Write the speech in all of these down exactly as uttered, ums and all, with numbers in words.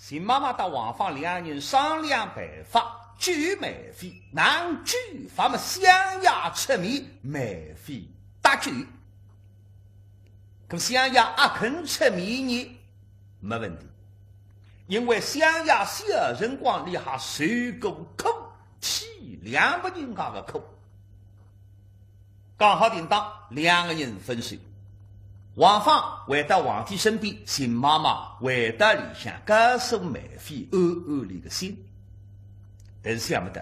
秦妈妈搭王芳两人商量办法，救梅妃，哪救法嘛？相爷出面，梅妃搭救。搿相爷阿肯出面呢，没问题，因为相爷小辰光里还受过苦，替两拨人家个苦。 讲好定当，两个人分手。王芳回到皇帝身边，秦妈妈回到里向，告诉梅妃安安俚个心。但是想不到，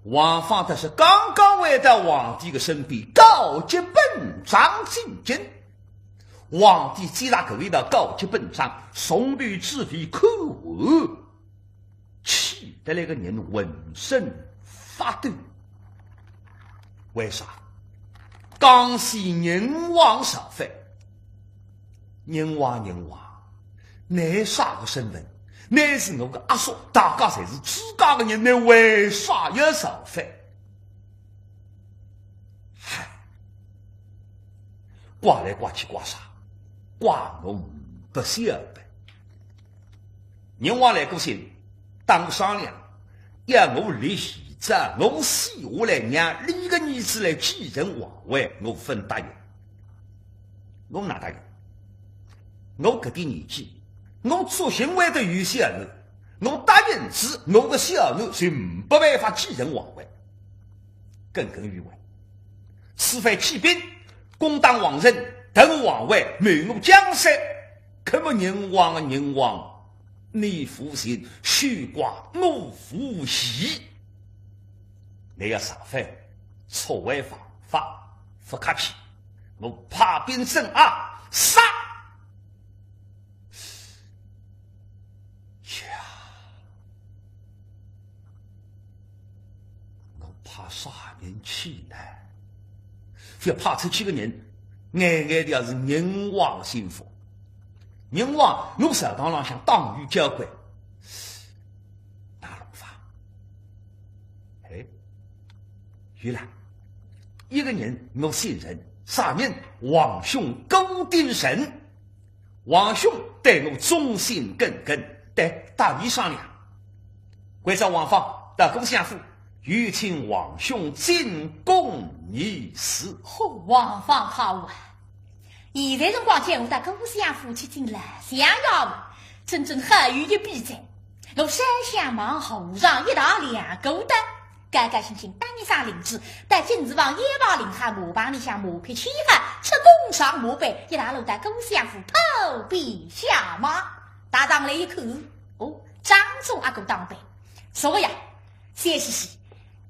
王芳倒是刚刚回到皇帝个身边，告急本章进京。皇帝接到搿一道告急本章，从头至尾看完， 气得来个人浑身发抖。为啥？江西宁王造反。宁王，宁王，倷啥个身份？倷是我个阿叔，大家侪是自家个人，倷为啥要造反？嗨，怪来怪去怪啥？怪我勿晓得。 宁王来过信，搭我商量，要我立遗诏，我死下来，让俚个儿子来继承皇位，我勿答应。我哪答应？我搿点年纪，我作兴会得有小囡，我答应仔，我个小囡就没办法继承皇位。耿耿于怀，此番起兵，攻打皇城，夺我皇位，谋我江山，搿么宁王啊，宁王， 你无情，休怪我无义。倷要造反，错位方法，勿客气，我派兵镇压，杀！呀，我派啥人去呢？覅派出去个人，眼眼调是宁王心腹。 宁王，我朝堂浪向当有交关，哪弄法？哎，有了，一个人我信任，啥人？皇兄顾鼎臣。皇兄对我忠心耿耿，对，搭俚商量。关照王芳到恭相府，有请皇兄进宫议事。嚯，王芳好啊！ 现在辰光叫我到恭相府去见老相爷嘛，真正好有一比哉。我山相望，和尚一道两个担，高高兴兴打一声领子，到金字旁腰牌领好，马棚里向马匹牵好，出宫上马背，一道路到恭相府，头别下马。踏上来一看，哦，张总阿哥当班，坐呀，笑嘻嘻，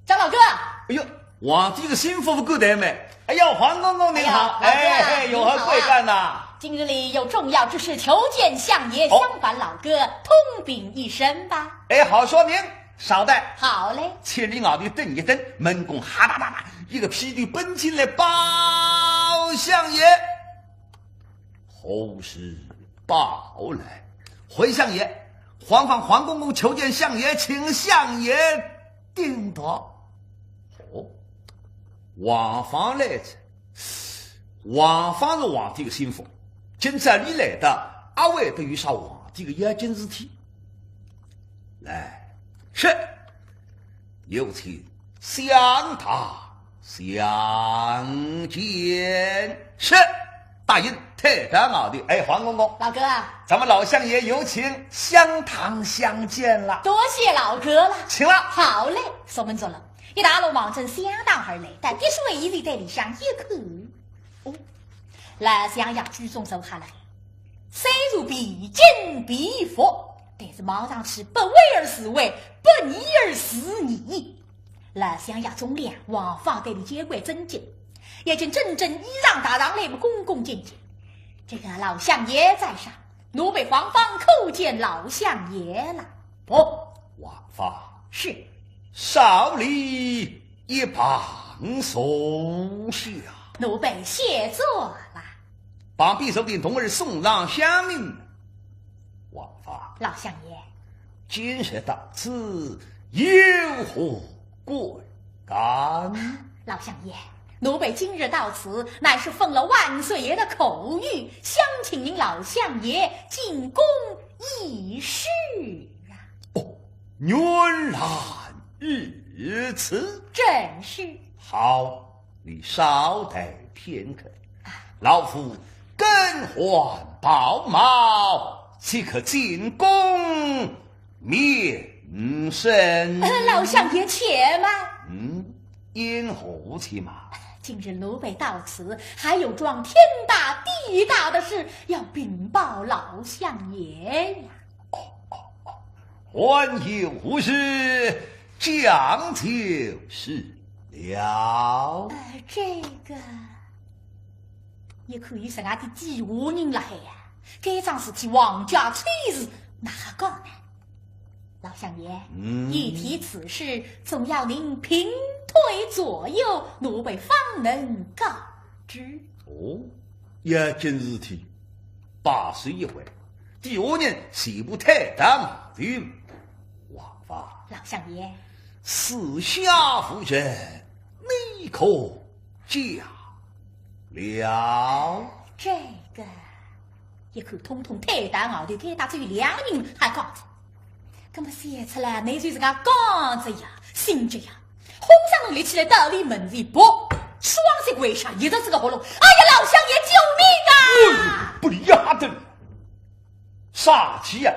张老哥。哎呦，皇帝个心腹勿敢怠慢。哎呀，皇公公您好。哎呀，老哥，哎，有何贵干呐？今日里有重要之事求见相爷，哦。相烦老哥通禀一声吧。哎，好说明，稍待。好嘞。千里外头等一等，门公哈哒哒哒，一个批头奔进来，报相爷。何事报来？回相爷，皇方皇公公求见相爷，请相爷 禀报。哦，王芳来哉。王芳是皇帝个心腹，今朝俚来到，阿会得有啥皇帝个要紧事体？来，是，有请相堂相见。是。 答应退到外头。哎，皇公公。老哥啊。咱们老相爷有请相堂相见了。多谢老哥了。请了。好嘞，锁门做了，一大路望准相堂而来，但的是为一里在里向一看。哦，老相爷居中坐下来，虽然披金披服，但是望上去不威而自威，不严而自严。 老相爷忠良，王芳对俚交关尊敬，也就整整衣裳带上来么恭恭敬敬。这个老相爷在上，奴婢王芳叩见老相爷了。不，王芳。是。少礼一旁坐下。奴婢谢坐了。旁边坐定童儿送上香茗。王芳。老相爷。 今日到此有何贵干？老相爷，奴婢今日到此，乃是奉了万岁爷的口谕，想请您老相爷进宫议事啊。哦，原来如此。正是。好，你稍待片刻，老夫更换袍帽，即刻进宫 面圣。呃，老相爷且慢。嗯，因何且慢？今日奴婢到此，还有桩天大地大的事要禀报老相爷呀。哦，哦，哦，还有何事，讲就是了。呃，这个，也可以说俺的几户人了海呀，该桩事体皇家丑事，哪哈讲呢？ 老相爷，嗯。一提此事，总要您屏退左右，奴婢方能告知。哦，要紧事体，把手一挥，底下人全部退到外头。王法。老相爷。四下无人，你可讲了？这个，也可统统退到外头，该搭只有两人还讲着。 那么想出来，你就自家讲着呀，醒着呀，哄上头立起来，到里门前扑，双膝跪下，一直这个喉咙，哎呀，老相爷，救命啊！哎呦，不要得了，杀气呀！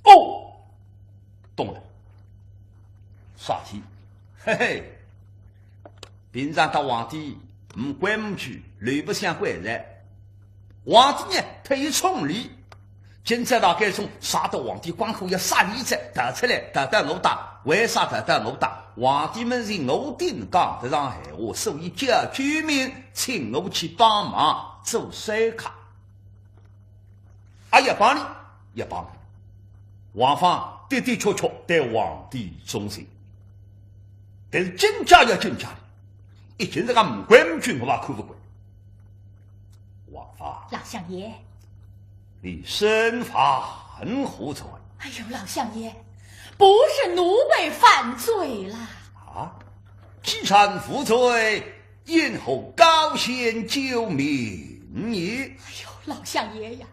哦，懂了，杀气，嘿嘿，平常大皇帝 唔规矩，乱白相关哉。皇帝呢，忒有宠俚。今朝大概从杀得皇帝光火要杀俚哉，逃出来，逃到我搭，为啥逃到我搭？皇帝们是我顶讲得上闲话，所以叫救命，请我去帮忙做手下。啊，也帮俚，也帮俚。王法的的确确对皇帝忠心，但是今朝要今朝了， 一群这个唔规矩，我也看不惯。王法，老相爷。你身犯何罪？哎呦，老相爷，不是奴婢犯罪啦。啊，既然无罪，因何高喊救命呢？哎呦，老相爷呀，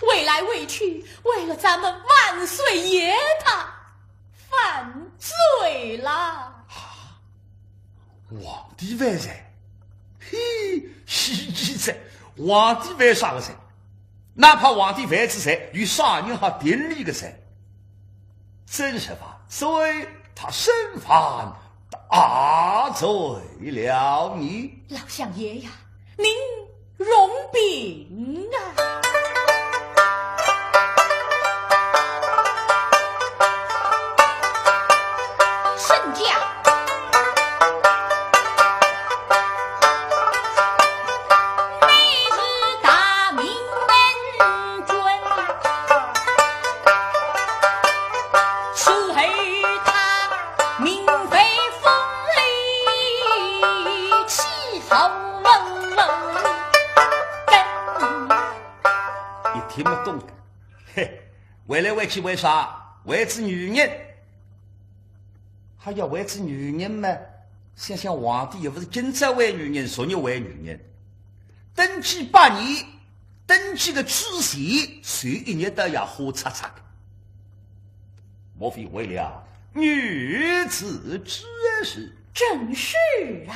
为来为去，为了咱们万岁爷他犯罪啦。啊， 皇帝犯罪？嘿，稀奇哉，皇帝犯啥个罪？哪怕皇帝犯仔罪，有啥人好定俚个罪？正是犯罪，他身犯大罪了呢。老相爷呀，您 容禀啊。圣驾。你是大明门君，伺候他 明妃封礼，气候冷冷。一听勿懂个，嘿，为来为去为啥？为仔女人。还要为仔女人嘛？想想皇帝又勿是今朝为女人，昨日为女人。登基八年， 登基个之前，头一日到夜花擦擦个。莫非为了女子之事？正是啊。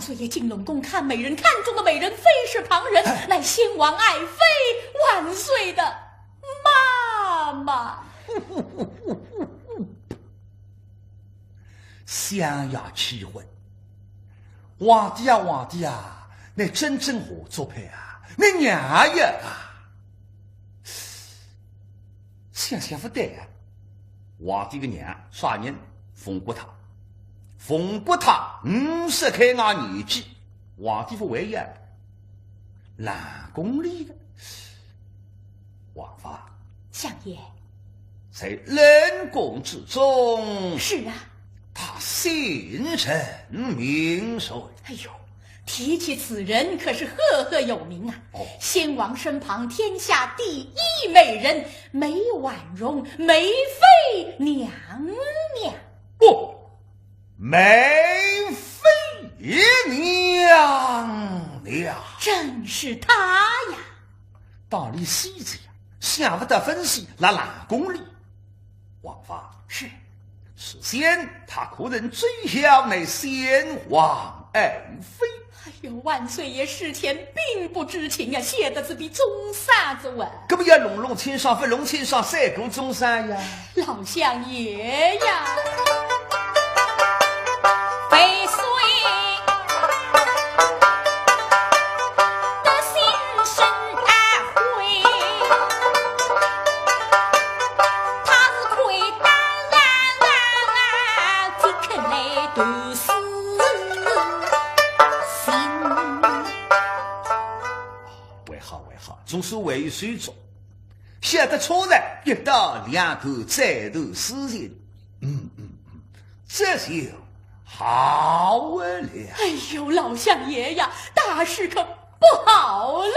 昨夜进冷宫看美人，看中的美人非是旁人，乃先王爱妃万岁的妈妈。想要气昏。皇帝啊，皇帝啊，你真正何足配啊？你娘呀啊！想想不对啊。皇帝个娘啥人？冯国太。冯国太五十开外年纪，皇帝不会呀。冷宫里的。王法。相爷。在冷宫之中。是啊。他姓甚名谁？哎呦，提起此人可是赫赫有名啊。哦。先王身旁天下第一美人，梅婉容，梅妃娘娘。不，梅妃娘娘。正是她呀。道理是这样，想不到分析辣冷宫里。王法。是。首先，他可能最晓那先王爱妃。哎呦，万岁爷事前并不知情啊，写的字比中啥子文。搿么要弄弄清爽，不弄清爽，谁个中啥呀？老相爷呀。还好，还好，总算还有手足。晓得错了，一刀两断，斩断丝线。嗯嗯嗯，这就好了。哎呦，老相爷呀，大事可不好喽！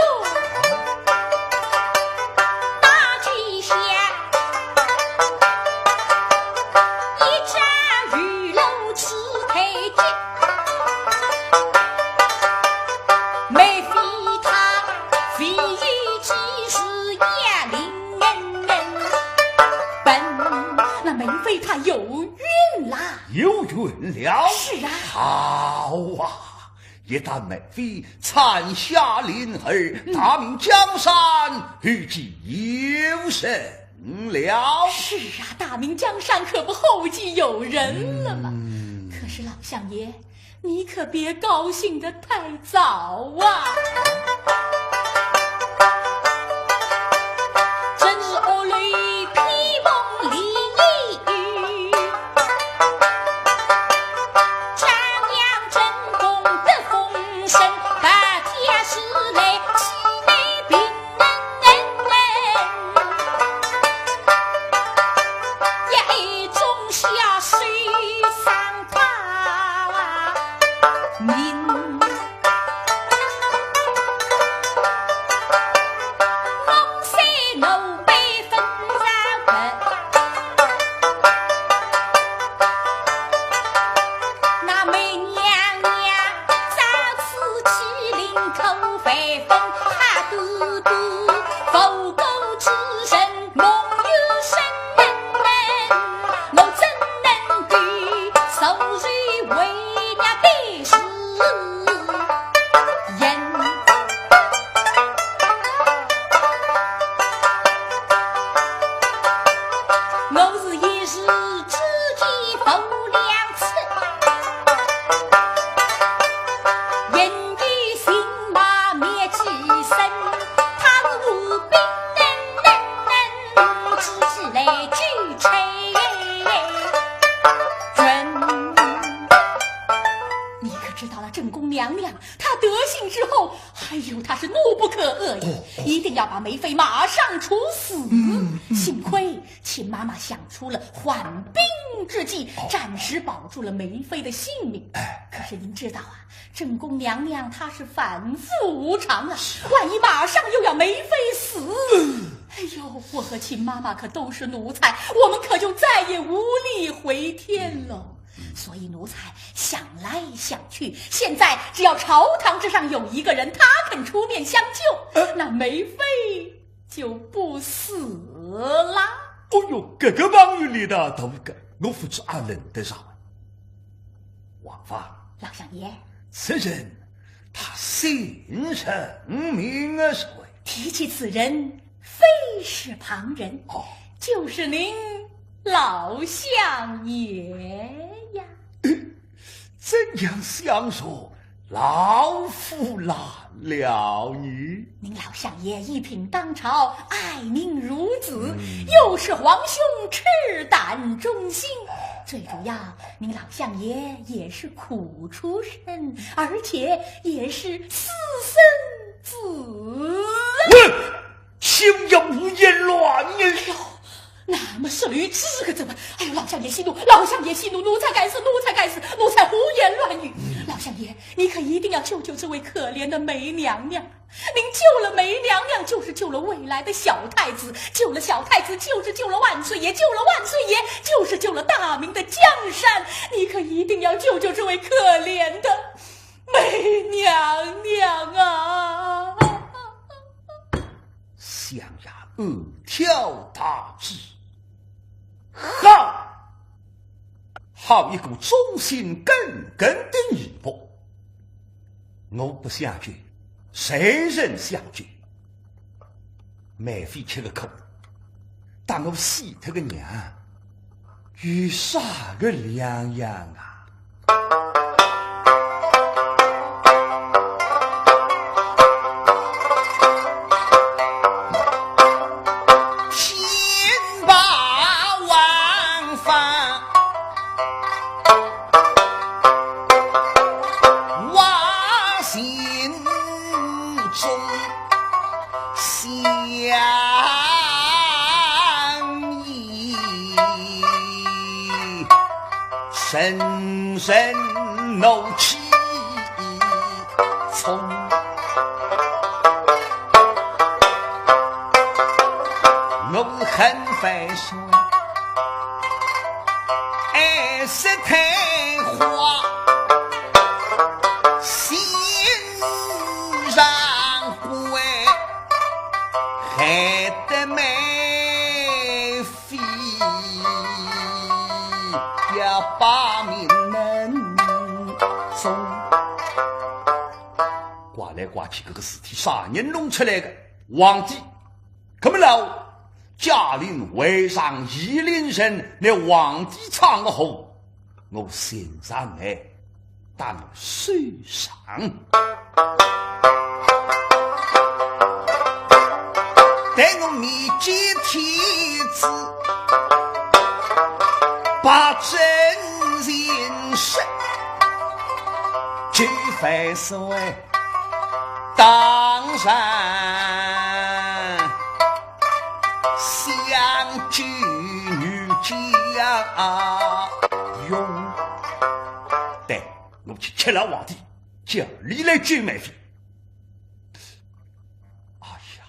那梅妃她有孕啦。有孕了？是啊。好啊，一旦梅妃产下麟儿，大明江山后继有人了。是啊，大明江山可不后继有人了吗？可是老相爷，你可别高兴得太早啊。你可知道了正宫娘娘，她得信之后，哎呦，她是怒不可遏呀，一定要把梅妃马上处死。幸亏秦妈妈想出了缓兵之计，暂时保住了梅妃的性命。可是您知道啊，正宫娘娘她是反复无常啊，万一马上又要梅妃死，哎呦，我和秦妈妈可都是奴才，我们可就再也无力回天了。所以奴才想来想去，现在只要朝堂之上有一个人，他肯出面相救，那梅妃就不死啦。哦哟，搿个朋友力道大个，我勿知阿轮得上。王法，老相爷，此人他姓甚名谁？提起此人，非是旁人，哦。就是您老相爷呀。怎样相说老夫来了呢？您老相爷一品当朝，爱民如子，嗯。又是皇兄，赤胆忠心。最主要，您老相爷也是苦出身，而且也是私生子。喂，休要胡言乱语！哎呦，那么说你这个怎么？哎呦，老相爷息怒，老相爷息怒，奴才该死，奴才该死，奴才胡言乱语。老相爷，你可一定要救救这位可怜的梅娘娘。您救了梅娘娘，就是救了未来的小太子，救了小太子，就是救了万岁爷，救了万岁爷，就是救了大明的江山。你可一定要救救这位可怜的梅娘娘啊！相爷暗挑大指，好，好一个忠心耿耿的义仆。我不相救，谁人相救？梅妃吃个苦，搭我死脱个娘，有啥个两样啊？ 天把王法，王心中想。 人人怒气冲。我恨万岁，爱惜太后心上贵，害得梅 妃要把命门中。怪来怪去，搿个事体啥人弄出来的？皇帝。搿么老，嘉陵为上，夷陵人，乃皇帝唱个好，我心上来 当世上。待我面见天子，把真情说，就万岁当然相救于家用。对， 我去吃牢皇帝，叫俚来救梅妃。哎呀，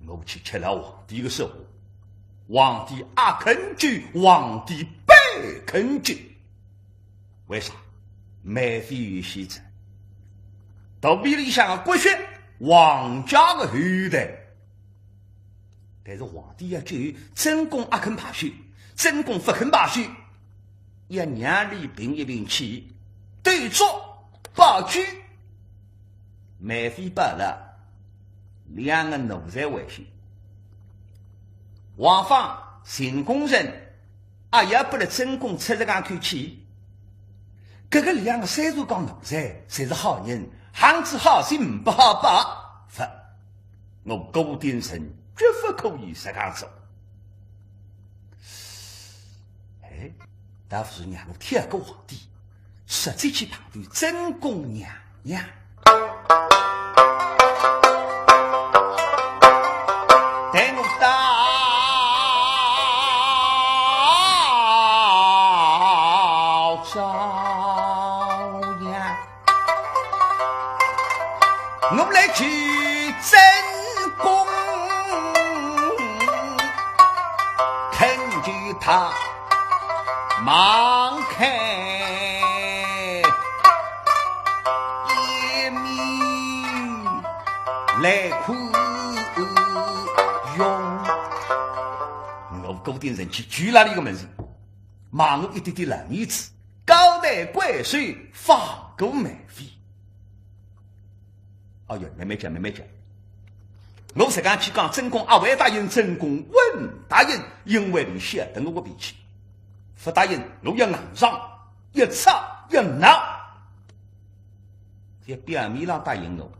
我去吃牢皇帝个说话，皇帝阿肯救，皇帝必肯救。为啥？梅妃有喜子，肚皮里向个骨血，皇家个后代。 但是皇帝要救，正宫阿肯罢休，正宫勿肯罢休，要让俚平一平气，对着罢休。梅妃罢了，两个奴才回去。王芳、秦宫人，阿要拨了正宫出了搿口气。搿个两个虽然讲奴才，侪是好人，行之好心，勿好罢。勿， 我顾鼎臣绝勿可以实梗做。哎，倒勿如让我跳过皇帝，直接去碰头正宫娘娘。待我到朝阳。 我来去正宫，恳求她忙开眼面来宽容。我顾鼎臣去求了俚个门子，望我一点点冷面子，刀带怪手放过梅妃。哎哟，慢慢讲，慢慢讲。我实梗去讲，正宫阿会答应，正宫勿答应，因为伊晓得我个脾气，勿答应，我要硬上，一吵一闹。 伊表面浪答应我，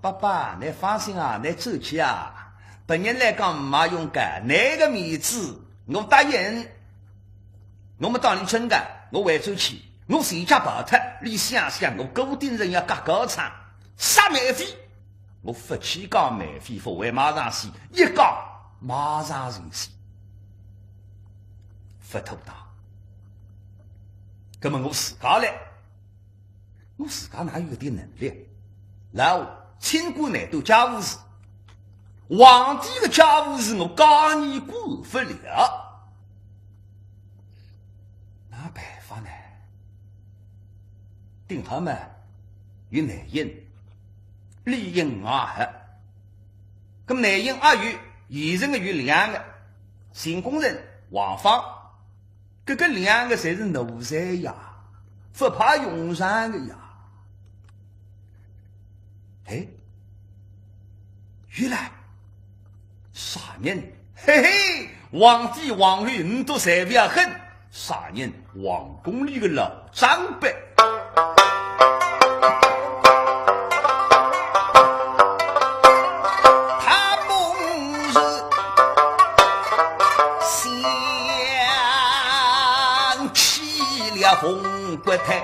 爸爸，倷放心啊，倷转去啊，别人来讲没用个，倷个面子，我答应。我末当伊真个，我回转去，我全家跑脱，伊想想我顾鼎臣要轧高唱，杀梅妃，我勿去讲梅妃，勿会马上死，一讲马上就死，勿妥当。葛末我自家来。 我自家哪有搿点能力？老亲官难断家务事，皇帝个家务事我加二管勿了，哪办法呢？顶好嘛，有内应，里应外合。葛末内应阿有，现成个有两个，秦宫人、王放。 搿个两个侪是奴才呀，勿派用场个呀。哎，有哉，啥人？嘿嘿，皇帝皇后倷笃侪覅恨，啥人？皇宫里个老长辈。 他们是想起了冯国太，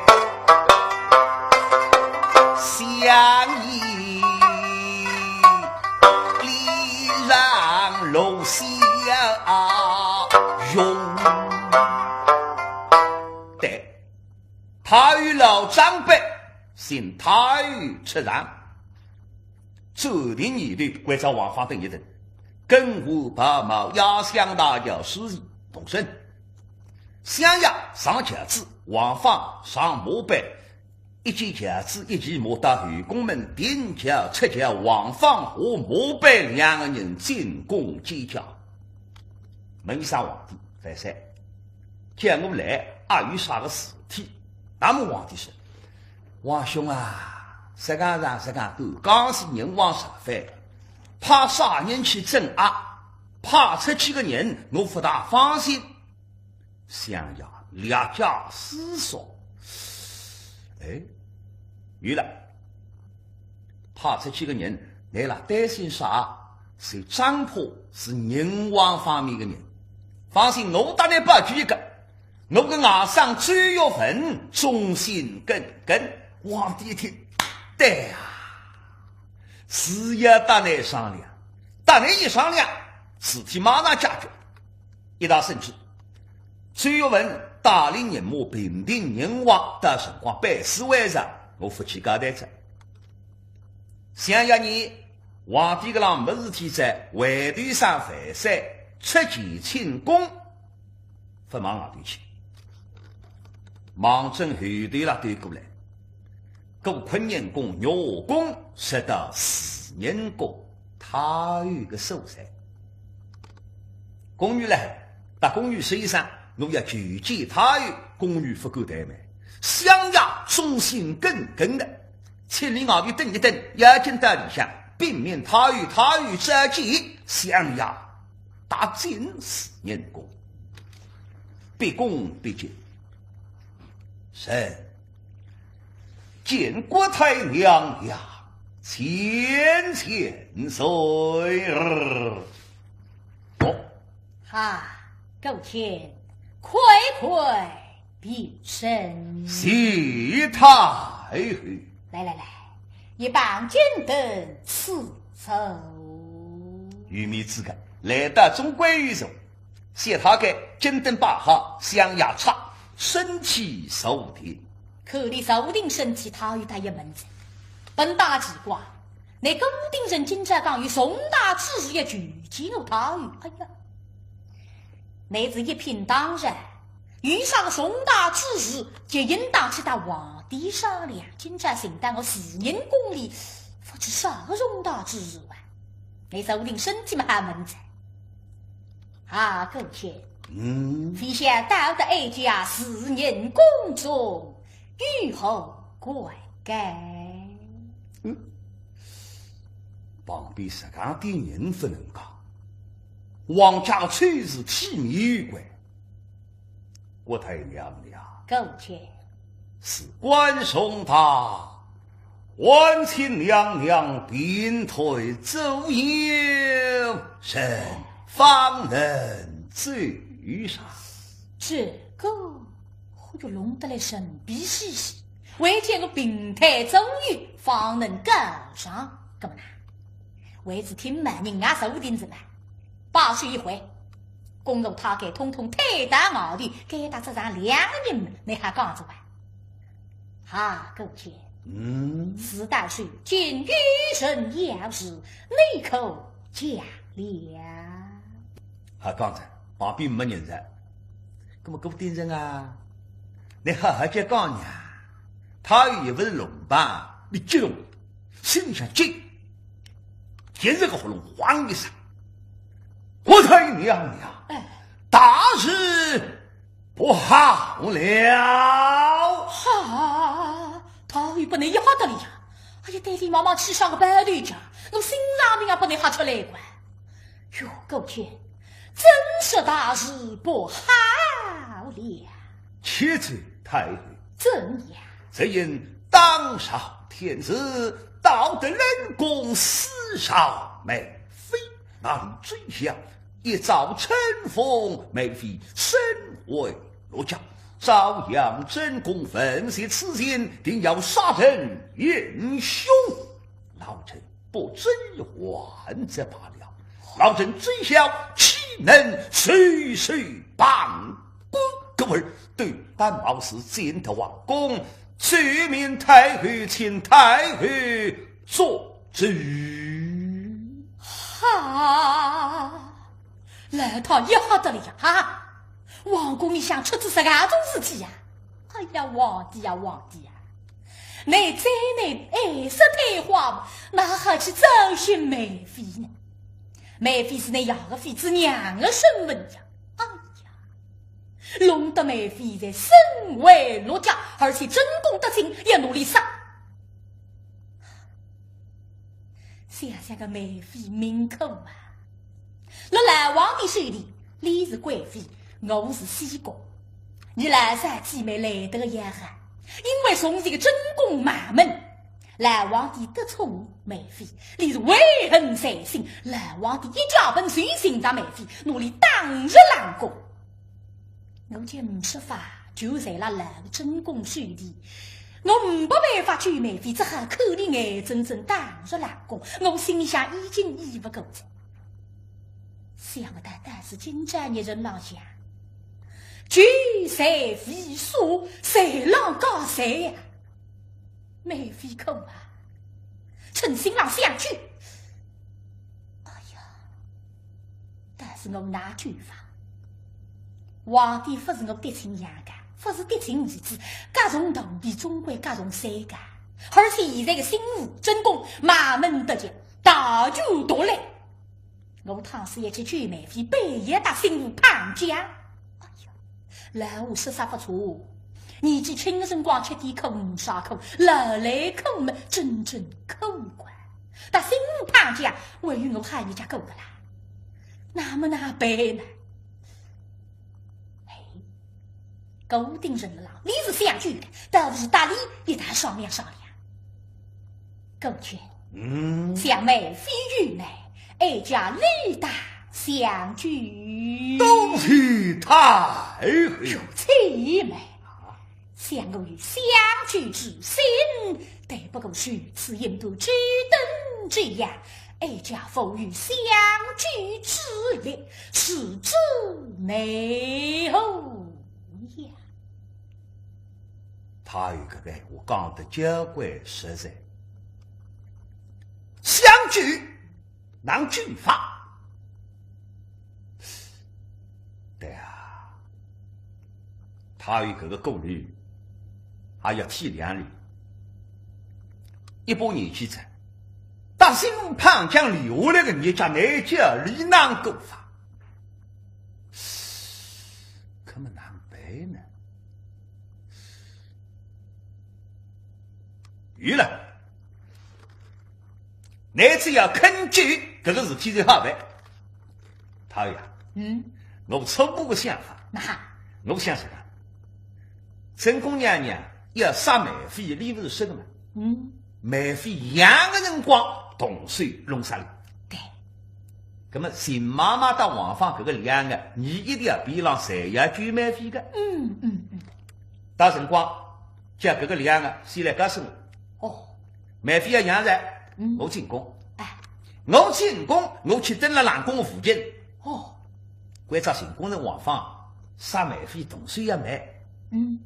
想伊礼让罗小荣。对，太后老长辈，请太后出场。 转念头，关照王放等一等，更换袍帽，压箱带轿，梳洗动身。相爷上轿子，王放上马背，一骑轿子一骑马到后宫门，停轿出轿，王放下马背，两个人进宫见驾。问声皇帝，万岁，叫我来，阿有啥个事体？葛末皇帝说， 皇兄啊，实梗上实梗短，讲是人皇上反，派啥人去镇压，派出去个人我勿大放心。相爷略加思索，哎，有哉，派出去个人，倷辣担心啥？是张波，是人皇方面个人。放心，我搭倷保举一个， 我个外甥周学文忠心耿耿。皇帝一听，对啊，是要搭倷商量，搭倷一商量，事体马上解决。一道圣旨，周学文带领人马平定人皇，到辰光班师回朝，我勿去交代哉。相爷呢，皇帝搿浪没事体哉，回头上万岁，出见清宫。 勿往外头去。望准后头拉对过来，过坤宁宫、玉华宫，直到慈宁宫，太后个所在。宫女来，搭宫女说一声，我要求见太后，宫女勿敢怠慢。相爷忠心耿耿的，请倷外头等一等，要紧到里向禀明太后，太后召见相爷。 踏进慈宁宫，毕恭毕敬。臣见国太娘娘，千千岁。哦，哈，顾卿，快快 平身。谢太后。来来来，一旁金凳赐座。有面子个，来得中规有矩，谢太后金凳摆好，相爷出，身体坐定。看俚坐定身体，太后倒也问哉，本当奇怪，倷顾鼎臣今朝讲有重大之事要求见我太后，哎呀， 乃是一品当然，有啥个重大之事，就应当去搭皇帝商量。今朝寻到我慈宁宫里，勿知啥个重大之事啊？乃是坐定身体末还问哉。啊，顾卿，嗯。非想到得哀家是人宫中，有何贵干？嗯。旁边实梗点人勿能讲，王家丑事体面有关。 国太娘娘，够气。事关重大，还请娘娘屏退左右，臣方能奏上。这个，我就弄得来神秘兮兮，还请我屏退左右，方能告上。搿么呢，还是听嘛，人家说勿定是嘛。 把手一挥，公路他该统统推到外头，该搭只剩两个人，倷还讲着啊？哈，顾全，嗯。事到如今有人要事，你可讲了？还讲着，旁边没人在。那么顾鼎臣啊，你好好叫讲呀，他又勿是龙板，你激动，心里想急。 听着个喉咙晃一声，我太娘娘，哎。大事不好了！哈，他又拨倷吓得了呀！哎呀，对俚妈妈气上个半头家，我心脏病也拨倷吓出来个。哟，顾全，真是大事不好了。启奏太后。怎样？ 只因当朝天子，到得冷宫，死朝梅妃，那里知晓一朝春风，梅妃身怀六甲，昭阳正宫闻悉此情，定要杀人行凶。老臣 不知还则罢了，老臣知晓，岂能袖手旁观？故而对班茂事进得王宫，奏明太后，请太后做主。哈，老太吓得了呀！哈，王宫里向出仔实梗种事体呀！哎呀，皇帝呀，皇帝呀！ 倷再倷爱惜太后，哪哈去糟蹋梅妃呢？梅妃是倷爷个妃子，娘个身份呀！哎呀，弄得梅妃现在身怀六甲，而且正宫得信，也拿俚杀。想想个梅妃命苦啊！ 勒老皇帝手里，俚是贵妃，我是西宫。伲老少姐妹来得个要好，因为从前个正宫满门，老皇帝得宠梅妃，俚是怀恨在心，老皇帝一脚本就寻着梅妃，拿俚打入冷宫。 我就呒说法，就在勒老正宫手里，我呒办法救梅妃，只好看俚眼睁睁打入冷宫。我心里向已经意勿过哉。想勿到倒是今朝热辰光向，救谁为所，谁浪告谁呀？ 梅妃苦啊，称心浪相救。哎呀，但是我哪救法？皇帝勿是我嫡亲养个，勿是嫡亲儿子，甲重肚皮总归甲重三个。而且现在个新妇正宫满门得救，大权独揽。 我倘使要去救梅妃，必要搭新妇绑架。哎呀，老话说煞勿错，年纪轻个辰光吃点苦呒啥苦，老来苦么真正苦个。搭新妇绑架，还有我好日脚过个啦。那么哪办呢？哎，顾鼎臣勒浪，俚是相救个，倒勿如搭俚一道商量商量。顾全，嗯。想梅妃遇难，哀家理当相救。多谢太后。有请。想我有相救之心，但不过如此一段纸灯之样，哀家无有相救之力，是之奈何呀？太后搿个闲话讲得交关实在。相救哪救法？对啊，太后搿个顾虑，还要体谅俚。一把年纪哉，搭新妇绑架留下来个日脚，倷叫俚哪救法？搿么哪能办呢？有了，倷只要肯救，搿个事体就好办。太后呀，嗯。我初步个想法，哪？我想啥个？正宫娘娘要杀梅妃，俚勿是说个嘛？嗯。梅妃养个辰光，动手弄杀俚。对。 葛么秦妈妈搭王芳搿个两个，伲一定要边浪侪要救梅妃个。嗯，嗯，嗯。到辰光，叫搿个两个先来告诉我。哦。梅妃要养噻，嗯。我进宫。哎。我进宫，我去蹲辣冷宫附近。哦。关照秦宫人王芳，杀梅妃动手要慢。嗯。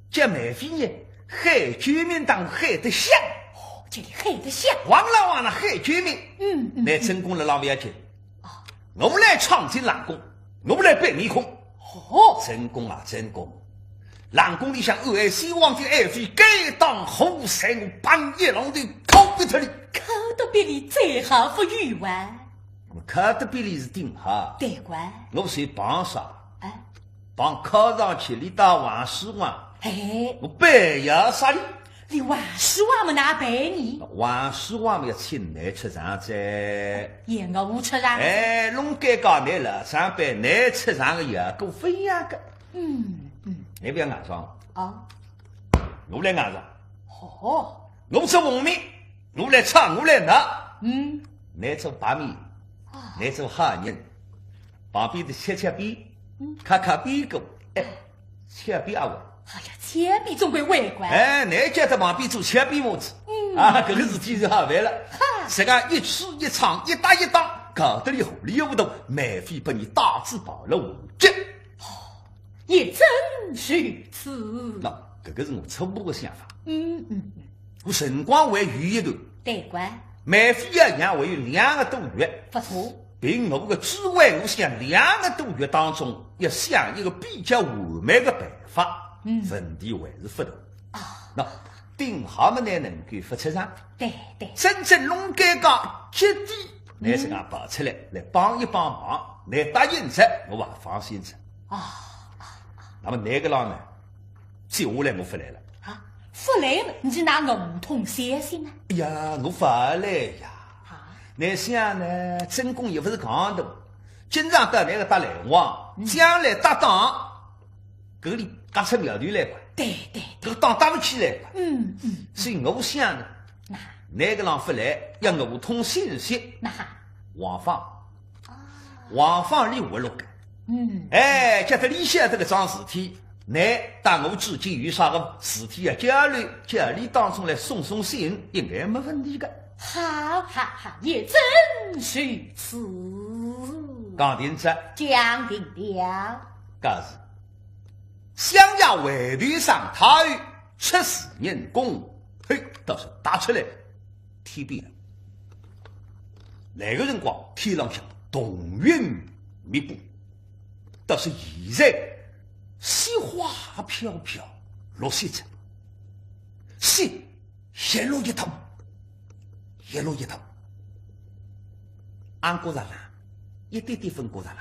叫梅妃呢，喊救命当喊得响。哦，叫俚喊得响。汪啦汪啦喊救命。嗯，嗯，倷正宫辣浪勿要紧。 我来闯进冷宫，我来扮面孔。哦。正宫啊，正宫，冷宫里向爱妃、爱妃，该档好事我帮一浪头敲毙脱俚。敲得比俚最好勿有哇？我敲得比俚是顶好。对个。我是帮啥？哎。帮敲上去，俚到横竖横，哎。我必要杀俚。 俚横竖横么哪办呢？横竖横么要请倷出场哉。倷我出场哉？哎，弄尴尬倷了，上班倷出场个效果勿一样个。嗯，嗯。倷勿要硬上。哦。我来硬上。哦。我做红面，我来唱，我来闹。嗯。倷做白面，啊。倷做好人，旁边头吃吃边，嗯。揩揩边个，哎， 吃边啊我。哎呀，吃边总归会个。哎，倷叫得旁边做吃边么子。嗯。啊，搿个事体就好办了。哈。实梗一吃一唱，一搭一档，搞得俚糊里糊涂，梅妃拨伲带仔跑了下去。也正是如此。喏，搿个是我初步个想法。嗯，嗯，嗯。我辰光还有一段。对个。梅妃要养还有两个多月。勿错。 凭我个智慧，我想两个多月当中要想一个比较完美个办法，嗯。问题还是勿大。啊。喏，顶好么倷能够勿出场。对，对。真正弄尴尬，急点，嗯。倷自家跑出来，来帮一帮忙，倷答应哉，我也放心哉。啊，啊，啊。那么倷搿浪呢，接下来我勿来了。啊，勿来了，倷哪能通消息呢？哎呀，我勿来呀。啊？倷想呢，正宫也勿是戆大， 经常到倷搿搭来往，嗯。将来搭档，搿里轧出苗头来个。对，对，对。搿档搭勿起来个。嗯，嗯。所以我想呢，哪？倷搿浪勿来，要我通信息。哪？王芳。啊。王芳俚活络个。嗯。哎，叫得俚晓得搿桩事体，倷搭我之间有啥个事体要交流，叫俚当中来送送信，应该没问题个。好，好，好，也正是如此。 讲定哉。讲定了。搿是襄阳回头上太后出使冷宫，嘿，倒是踏出来天边了。那个辰光天浪向彤云密布，倒是现在雪花飘飘，落雪哉，雪 一落一大，一落一大。俺觉着冷，一点点勿觉着冷。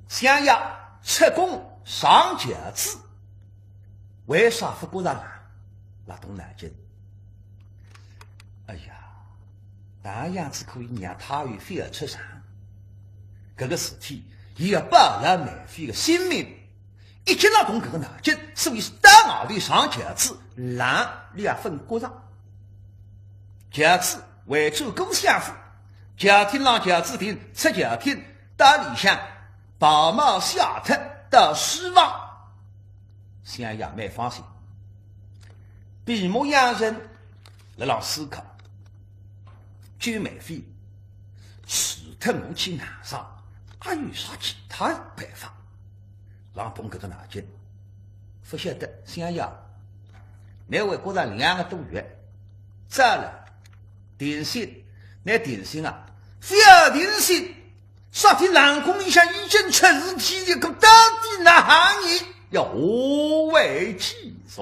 襄阳出宫上轿子，为啥勿觉着冷？辣动脑筋。哎呀，哪样子可以让太后勿出场？搿个事体，伊要保牢梅妃个性命。 一直辣动搿个脑筋，所以到外头上轿子，冷俚也勿觉着。轿子回转过相府，轿厅浪轿子停，出轿厅到里向，袍帽卸脱到书房，襄阳蛮放心。闭目养神，辣浪思考，救梅妃，除脱我去硬上，还有啥其他办法？ 辣动搿个脑筋，勿晓得襄阳，倷还觉着两个多月，早了，定心，倷定心啊，覅定心，啥体冷宫里向已经出事体，搿到底哪哼呢？要下回继续。